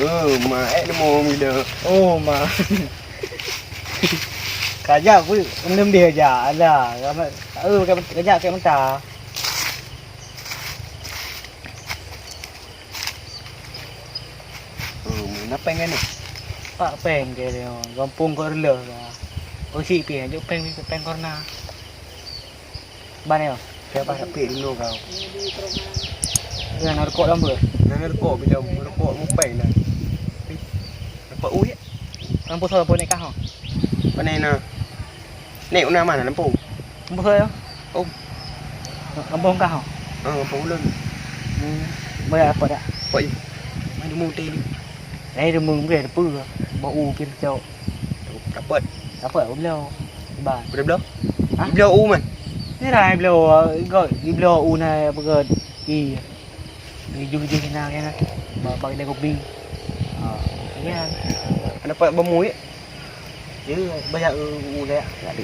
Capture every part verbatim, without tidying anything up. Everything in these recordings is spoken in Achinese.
Oh, ma, eh, leumo mida. Oh, ma. Kajak pun, leumbih aja. Alah, ramat. Eh, kajak, kajak mata. Oh, na péng kan ni? Pak péng ke dia. Gampông kau rela lah. Oh, si pi, juk péng, péng korna. Ban ya? Siapa tapi dulu kau? Dia nak rekod lamba. Nak rekod bila rekod mupeng dah. Dapat uih. Lampu soe pun naik kah? Pandai na. Naik una mana lampu? Lampu soe ya? Oh. Lampu kah? Ah, lampu ulun. Hmm. Bayar apa dah? Apa je? Mana mau tadi? Saya dah mungkin apa? Bau kira cok. Dapat. Dapat belum? Ban. Udah belum? Hah? Belum u man. Ni dah belum. Kau belum u na apa kau? Iya. Jujur-jujur na kan. Bak kedai kopi. Ah, iya. Ada pak bemu ya? Ya, banyak u dah. Jadi.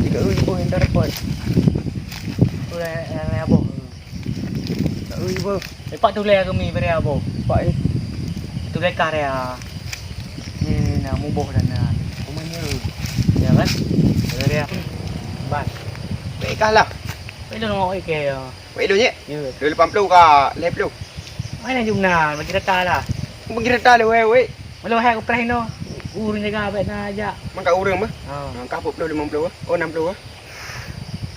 Tiga ribu yang dapat. Udah yang apa? Tiga ribu. Lepas tu leh kami beri apa? Pak eh. Tu leh karya. Ni na muboh dan na. Rumahnya. Ya kan? Karya. Ban. Baiklah. Baik dong, oke ya. Wei, dong, Nyek? Ya. Dua lapan puluh ka lima puluh. Mana jumlah? Bagi rata lah. Bagi rata lah, wei, wei. Walau hai kupreh ino. Ureueng jaga abet na ajak. Mangka ureueng mah? Ha. Mangka empat puluh, lima puluh, oh, enam puluh.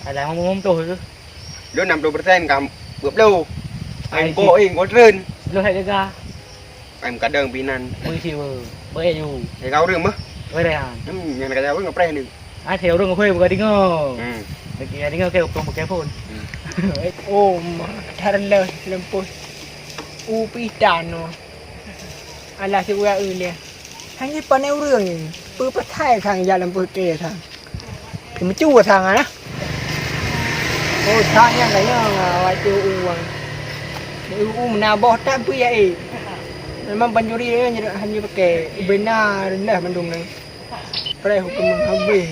Ada lima puluh tu. Lu enam puluh persen ka dua puluh. Ai, ai, si. Kau, eh, kau turun. Lu hai jaga. Ai, kadang binan. Beri si, beri. Beri ju. Jaga ureueng mah? Beri, ha. Hmm, yang nak jaga ureueng, kupreh ni. Ah, si ureueng hui buka dingo. Hmm. Buka dingo ke, bukan buka phone. Hmm. Oh, ma, dah rela lempus. U pitan no. Alah, si uya uleh. Hanya pandai ureueng ni. Pepatai sang jalan putih sang. Mencua sang lah. Oh, sang yang kaya waktu uang. U menaboh tak pun ya eh. Memang pancuri ni hanya pakai benar rendah mandum ni. Preh hukum habéh.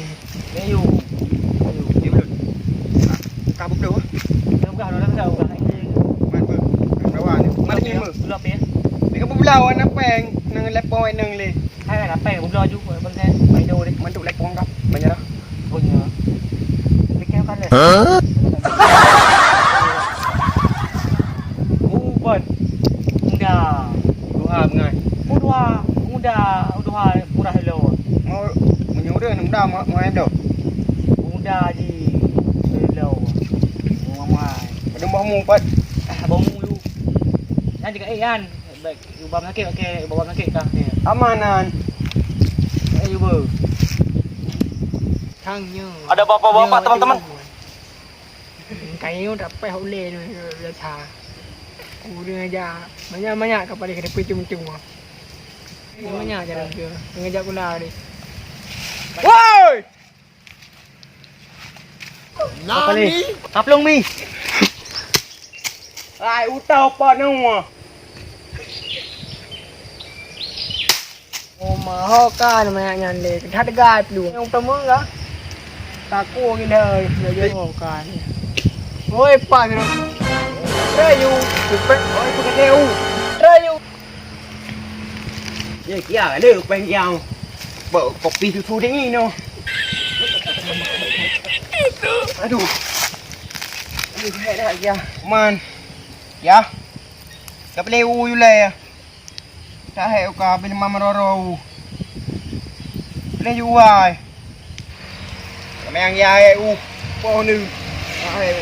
Ayo. Ayo, dia belum. Ka bubloh ah. Dia peugah orang dah orang. Man beu. Kawan. Mana ni mah? Belum ya. Dia ka bubloh warna peng nang lepong nang le. Hai, apa yang bubloh aju? Apa saya? Main dulu deh. Mantuk lepong kah? Banyak dah. Oh ya. Fikir kan dah. Hah? Uban. Muda. Duha bengai. Udua. Muda. Udua murah lo. Mau menyuruh muda mau mau endo. Muda ji lo. Mau mai. Pada mau mu pat. Ah, bau mu lu. Kan juga eh kan. Baik, ubah sakit okey, ubah sakit kah ni. Amanan. Eh, ubah. Tang nyo. Ada bapak-bapak, teman-teman. Kayu tak payah uleh ni, dah tha. Kurang aja. Banyak-banyak kepala kena pecum-pecum. Banyak jalan dia. Ngajak pula ni. Woi! Nani? Taplong mi. Ai, utau apa nama? Oh, maho kan banyak nyan le. Dah tegai pelu. Yang utama lah. Takut gila. Dah jauh kan. Oi, pas ni. Rayu. Cepet. Oi, pakai teu. Rayu. Ye, kia le, peng kia. Ba kopi susu dingin no. Aduh. Aduh, hai dah kia. Man. Ya. Ka beli u yulai. Tak hai ka beli mama roro u. Beli juai. Kami yang ya hai u. Pohon ni. Hai u.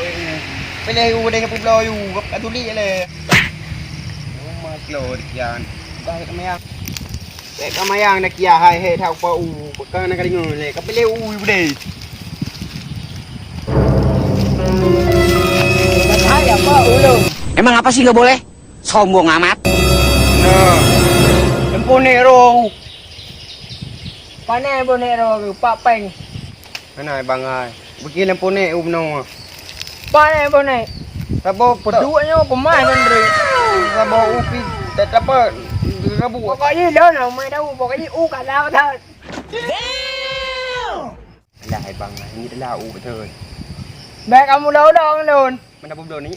Beli u deh publo u. Ka tuli le. Rumah klo dikian. Dah kami yang. Lek ka mayang na kia hai he thau pa u, peukang na ka deungoe lek ka pileh u budai. Hai apa ulo? Emang apa sih nggak boleh? Sombong amat. Nah, lempun nek roh. Panai bo nek roh ke, pak peng. Mana abang ai? Bagi lempun nek u menoe. Panai bo nek. Sabo peuduk nyoe kumai bandri. Sabo upi tak apa. Rabu. Pokok ye dah nak mai tahu pokok ye u kat lau dah. Alah hai bang, ini adalah u betul. Baik kamu lau dong lun. Mana pun belum ni.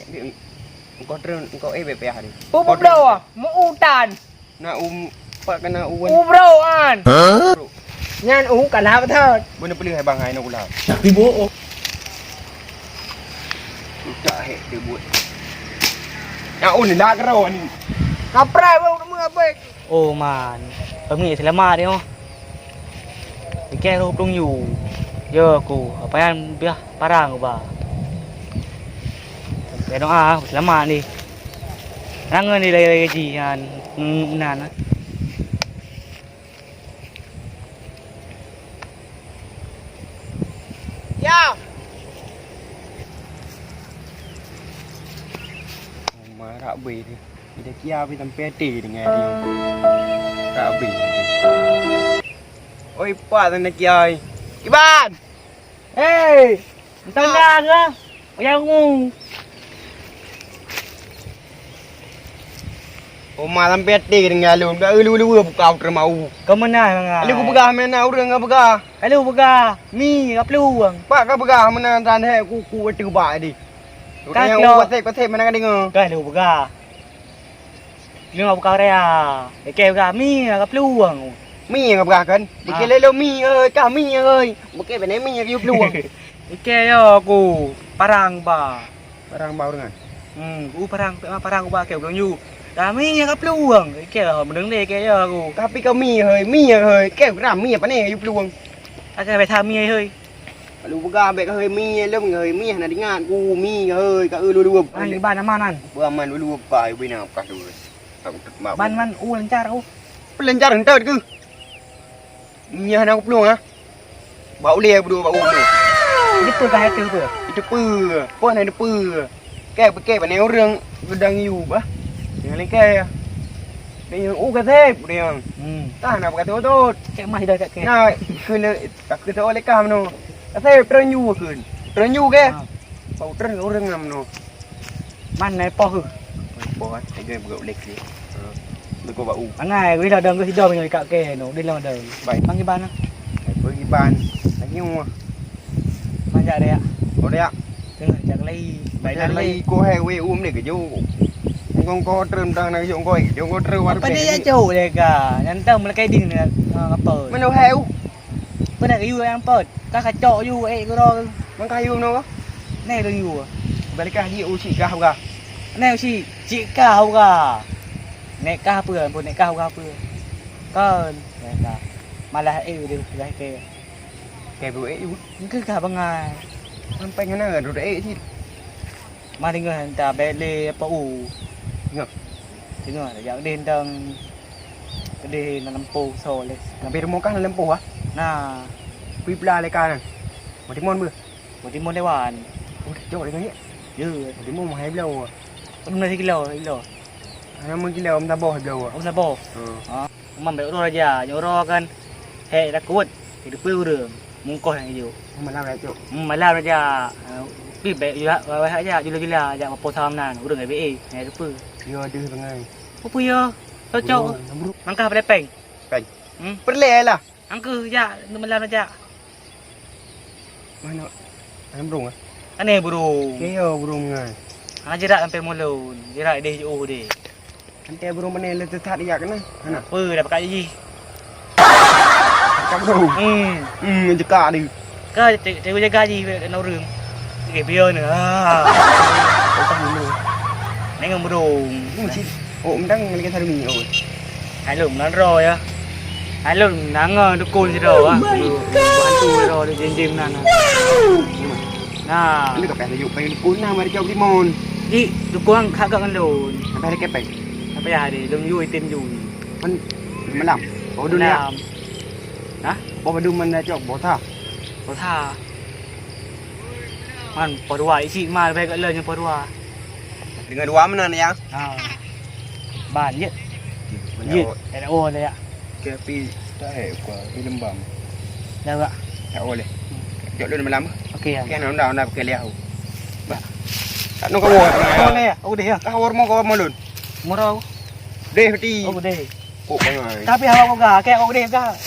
Engkau terus, engkau eh, bek payah ni. Peubloe, meuutan. Na um, pak kena uwan. Ubro an. Bro. Nyan u kana beuthat. Beuna peuleueh hai bang hai na ulah. Tapi boh. Utak hek dia buat. Na un dak keurau ni. Kaprai bang nama apa? Oh man. Kami selamat dia. Ikai roh plueng yu. Yo aku, apa yang biah parang ba. Sampai doa, selamat ni. Rangen di lagi-lagi ji, ha, nan. Ya. Marak bui tu. Ida kia bui sampai hati dengan dia. Rak bui. Oi, pak sana kia oi. Iban. Hei, entah dah ke? Yang ngu. Oma sampai hati dengan lôn. Dah lu lu buka uter mau. Kau menang, Bang. Lalu aku peugah mana urang enggak peugah. Lalu peugah, mi ka peluang. Pak ka peugah mana tan hai kuku teubak tadi. Ka keluar. Kosep-kosep mana ka dengar. Ka lalu peugah. Nyoe buka raya. Oke, buka mi ka peluang. Mi ka peugah kan? Bukan lelo mi oi, ka mi oi. Bukan bene mi ka peluang. Oke, yo aku parang ba. Parang ba urang. Hmm, u parang, parang ba ke urang yu. Ka mi ka peluang. Oke, meneng deh ke yo aku. Tapi ka mi oi, mi oi. Ke gram mi apa ni yu peluang? Akan beta mi oi. Lalu peugah bek keuhai mi lom keuhai mi hana ingat ku mi keuhai ka eu lulu. An iban aman an. Beuaman lulu ka ibu ina peugah tu. Ban man u lancar u. Pelancar entat ke? Nya hana kuplueng ah. Bak uleh beudua bak uleh. Itu kah itu tu? Itu pe? Apa nak itu pe? Keh bekeh bani urang gedang yu bah. Jangan lengkeh. Dia yang u kasep dia. Hmm. Tah nak berkata otot. Cek mah dah cek ke. Nah, kena Ka keu soe lé kah meunoe? Asai treun yu kheun. Treun yu ke? Ha. Bau treun ureueng nyan meunoe. Man nai poh keuh? Poh, eh. Lagèe beugöt lé keu. Ha. Beugöt bau. Angai, wih ladang keu sidom nyoe ikak ke nyoe, di ladang. Baik. Mang Iban ah. Baik, Iban. Lagi nyoe. Manjak deh, ya. Oh, deh, ya. Tengah jak lagi. Baik, jak lagi. Ko hai weh um ni ke jauh. Kong ko treun dang nak jauh ko, jauh ko treun. Apa dia ya jauh deh ka? Nyan tang melekai ding ni, ha, apa? Mana hai u? Peureulèe geuyue nyang peuet, ka kacok yue ék keudroe. Meukayu meunoe? Nèk lôn yue. Balik kah jih u cit kah uga. Nèk u cit, cit kah uga. Nèk kah peue, ampôn, nèk kah uga peue. Kon, nèk kah. Malah ék deh, peugah kèe. Kèe beuék yue. Engkeu kah bangai. Sampai nyan na rot ék cit. Mah deungoe han tabèe lé apa u. Nyoe. Deungoe, jak deh dang. Keudeh na lampôh soe lé. Tapi rumoh kah na lampôh ah? Na. Kui pula lé ka na. Mau timon beuh? Mau timon dewan. Oh, cok lé kan ya? Ya. Mau timon mau hai bloe. Belum lagi kilo, kilo. Hana meukilau, meusaboh bloe. Oh, meusaboh. Hmm. Ha. Teuma bèk uroe raja, nyoe uroe kan. Hék takot. Di depan ureueng. Mungkoh nyang ijo. Malam lah cok. Hmm, malam raja. Ha, pi bèk jula, wah aja, jula-jula aja mapo salam nan. Ureueng F B I, nyang depan. Yo deuh bangai. Apa ya? Cocok. Burung, burung. Mangkah pada peng. Peng. Hmm? Perleh lah. Angkeuh jak, untuk malam jak. Mana? Mana burung ah? Aneh burung. Keo burung ngai. Ha jerak sampai mulun. Jerak deh jauh deh. Nanti burung mana le tetat ya kena. Mana? Apa dah pakai ji? Cakap burung. Hmm. Hmm, jekak dia. Ka cek cek jaga ji kena urung. Oke, biar ni. Ha. Utang dulu. Nengok burung. Ini masih. Oh, mendang lagi satu minyak. Oh. Hai lôn, nan droe ya. Hai lôn, nan ngon dukun sidroe, ah. Oh my God. Bantu sidroe di jim-jim nan. Nah. Ini kepeng tunjuk peng dukun nah, mari jawab Timon. Di dukun kagak ngon lôn. Sampai ada kepeng. Sampai ada, lôn yue item yue. Kan malam. Oh, dunia. Malam. Hah? Oh, padu mana cok bota. Bota. Man, po dua isi mal baik lôn yang po dua. Dengan dua mana ni ya? Ha. Ban je. Mana je. Oh. Ada oh ada ya. Okey, api tak eh, aku api lembam. Dah tak? Tak boleh. Jok dulu malam. Okey ya. Okey, nak undang undang pakai liah. Bah. Tak nak kau. Oh, ni ya. Oh, deh ya. Kau hormon kau hormon lun. Murau. Deh peti. Oh, deh. Kok bangai. Tapi awak kau gah, kayak kau deh gah.